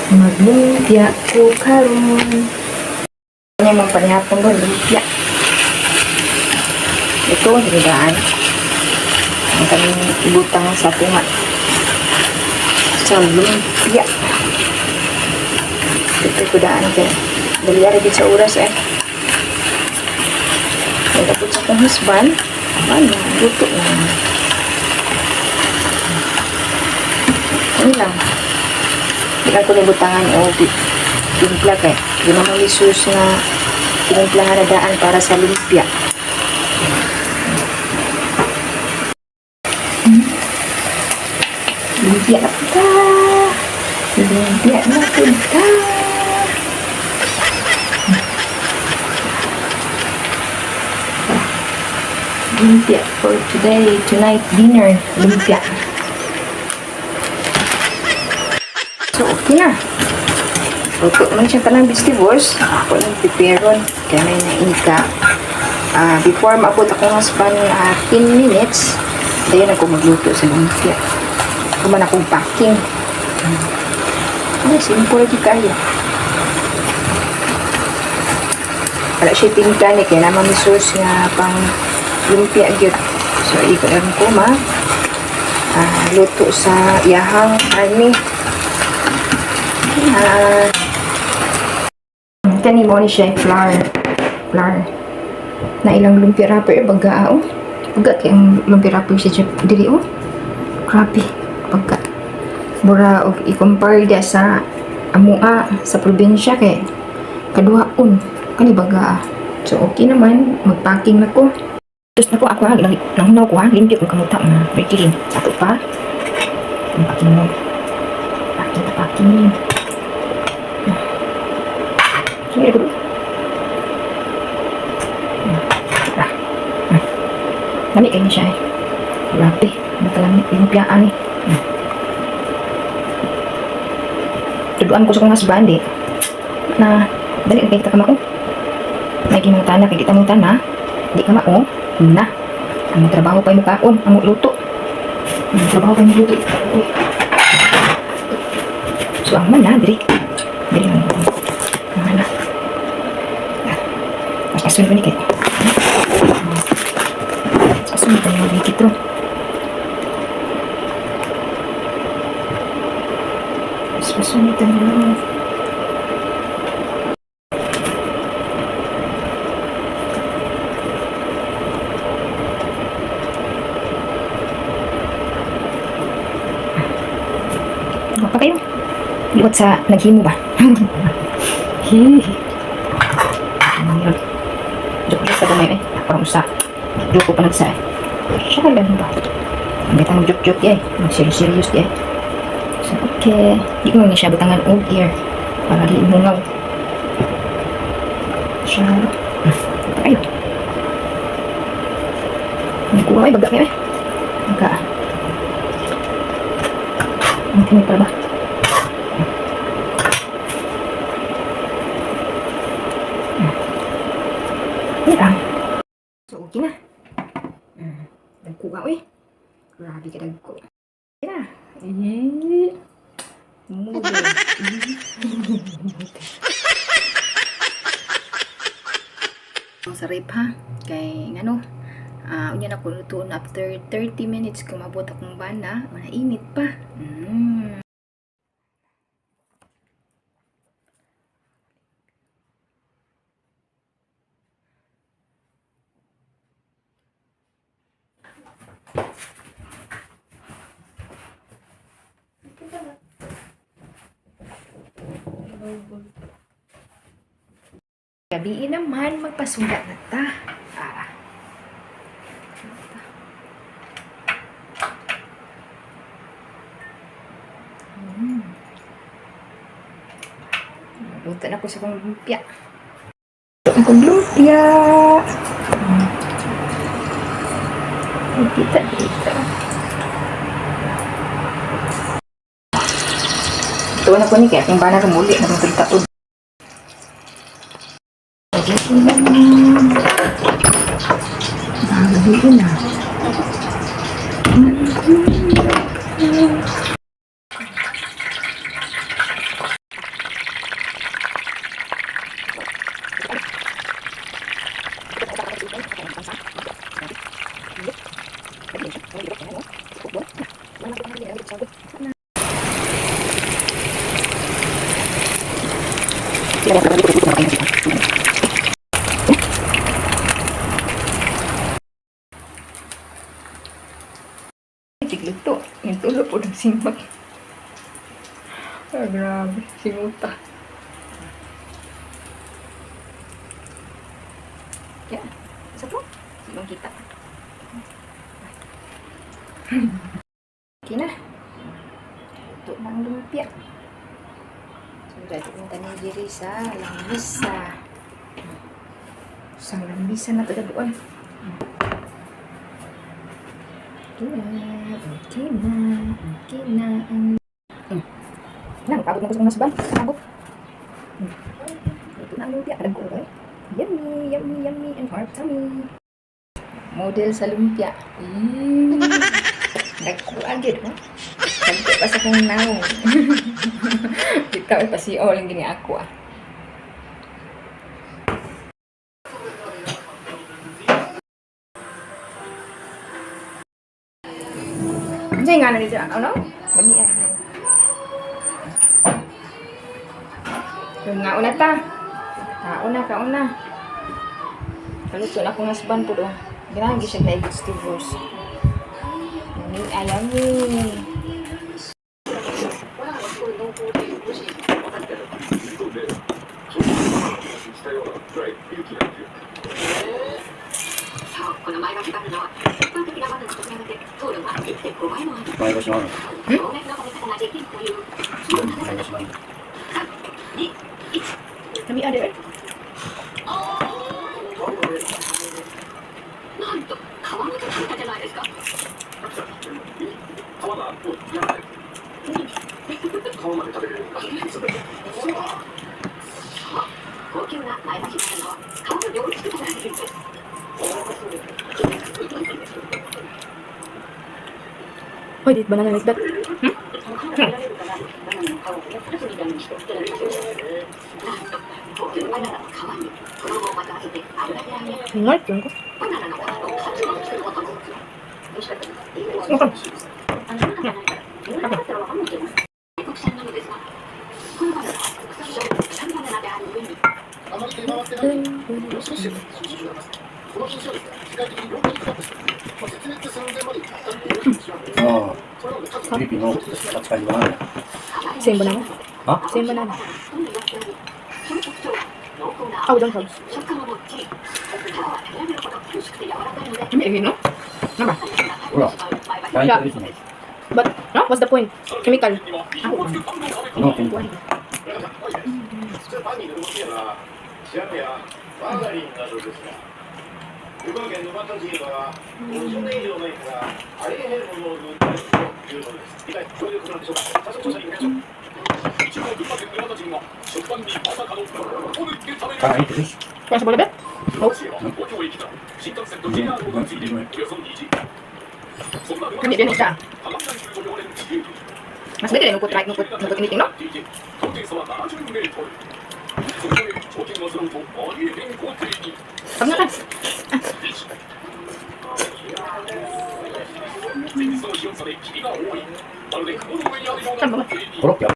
Maglumpia ko karon. Ano mong panihapon doon, lumpia. Ito, dinidaan. Ang kaming ibutang sa tunga. Sa lumpia. Ito ko daan kay. Dali ari gid sa oras eh. Kaya tapos sa akong husband, ano, luto na. Ano lang. Di lang ko nibutangan o timpla kay. Di naman may sus na tinimplahan na daan para sa lumpia. Lumpia na punta. Lumpia na punta. Lumpia for today, tonight dinner, lumpia. So, okay na. Luto man siya tanang vegetables. Ako lang prepareon. Kaya may nainita. Before maabot akong husband 10 minutes, dayon ako magluto sa lumpia. Kuman akong packing. Ay, simple lagi kayo. Wala siya timpla ni kaya naman may sauce nga pang lumpia gyud. So, ikaw lang ko ma luto sa iyahang army. Kani mo ni siya flour. Flour. Na ilang lumpia wrapper baga oh. Baga kay ang lumpia wrapper sa Jap diri oh. Grabe, baga. Mura og i-compare dia sa amua sa probinsya kay kaduhaon kani baga. So okay naman, magpacking na ko. Tapos na ko ako ha, nanghunaw ko ha, limpyo kong kamuta mga very. Sa ato pa. Ang packing mo. Packing na packing. Sige, ko. Ah. Lami kayo ni siya eh. Grabe, nakalami lumpia ani. Tuduan ko sa kong husband eh. Na, dali na kayo kita kamao. May gimong tana, kay kita mong tana. Di ka mao. Na. Ang trabaho pa yung kaon, ang luto. Ang trabaho pa yung luto. Uy. So, ang man na, diri. Diri lang. Ang man na. Ah. Mas pasun ko ni kay. Mas pasun ko ni wiki to. Mas pasun ito na. Pa kayo. Liwat sa naghimo ba? Hihi. Ano yun? Joke sa gamay eh. Parang usa. Joke ko pa nagsa eh. Siya lang ba? Hindi tayo mag-joke-joke eh. Mag-serious-serious eh. So, okay. Di ko ni siya butangan og ear. Para di mungaw. Siya. Pa kayo. Hindi ko ay baga kayo eh. Baga. Ang tingin para ba? Ano lang? So, okay na. Dagko ka, uy. Grabe ka dagko. Okay na. Eh. Mude. Sa rep ha. Kay, ngano, unya na ko lutuon after 30 minutes kumabot akong bana, mainit pa. Gabi naman, magpasulat na ta. Ah. Luto na ko sa kong lumpia. Luto akong lumpia. Kita dito. Ito na ko ni kaya kung bana rumuli na kong taon. Gabi na. Tigluto. Yung tulo po ng simbag. Ah, grabe. Singuta. Yeah. Isa po. Ibang kita. Okay na. Ito na ang lumpia. So, dati kong tanigiri sa lamisa. Sa lamisa na ito doon. Okay na. Okay na. Okay na. Nang, pagod na ko sa mga suban. Pagod. Ito na ang lumpia. Alam ko ba? Yummy, yummy, yummy, and heart tummy. Model sa lumpia. Nagkuha gid, no? Nagkuha pa sa kong naong. Kita pa si Oling gini ako ah. Ano nga na dito? Ano? Lami ah. Yung nga una ta. Kauna, kauna. Kaluto na akong husband po doon. Ganahan gyud siya kay vegetables. Yummy, ah, yummy. そう、この前橋バナナは一般的なバナナと比べて糖度が1.5倍もある。前橋の老若の食べ方ができるという、その前橋の 3、2、1。 Yummy, ah, dire. なんと、皮ごと食べたじゃないですか。皮がもうやばい。皮まで食べれる。そう、高級な前橋バナナは皮が美味しく食べられるんです。 Why did banana like that? その皮が食べられるから、バナナの皮をね、みたいにして作られている。なんと、高級バナナの皮に衣をまとわせて油で揚げ、 Ngart yun ko. バナナの皮とカツを作ることも。美味しかったです。わかる。あの、中じゃないから、言わなかったらわかんないけど。外国産なのですが、このバナナは国産国産バナナである上に、あまり出回ってないもう少しこの品種はですね、世界的に4割カップして、まあ、絶滅寸前まで一旦多い品種なんです。 Oh, それなので数 Filipino. At saka yung banana. Same banana? Ha? Same banana. Oh, we don't have. 食感ももっちり。皮は食べられるほど美味しくて柔らかいので、 Yummy, no? Ano ba? Wala. Kain ko rin. But, what's the point? Chemical. No, chemical. 普通パンに塗るものやジャムやマーガリンなどですが、群馬県沼田人は50年以上前からありえへんものを塗っているというのです。一体どういうことなんでしょうか。早速調査に向かいましょう。一部群馬県沼田人は食パンにまさかのを塗って食べる。 Kain ito fish. Kaya sa bolabet? 沼田市は東京駅から新幹線と JR を乗り継いでおよそ2時間。そんな沼 Kami din siya. 田市鏡と呼ばれる地形 Mas better nukot right nukot nukot anything, no? 高低差は70メートル。そこで頂点が揃うとありえへん光景に。 Pag na ka. 前日の気温差で霧が多い。まるで雲の上にあるような光景に。 Kurok yan.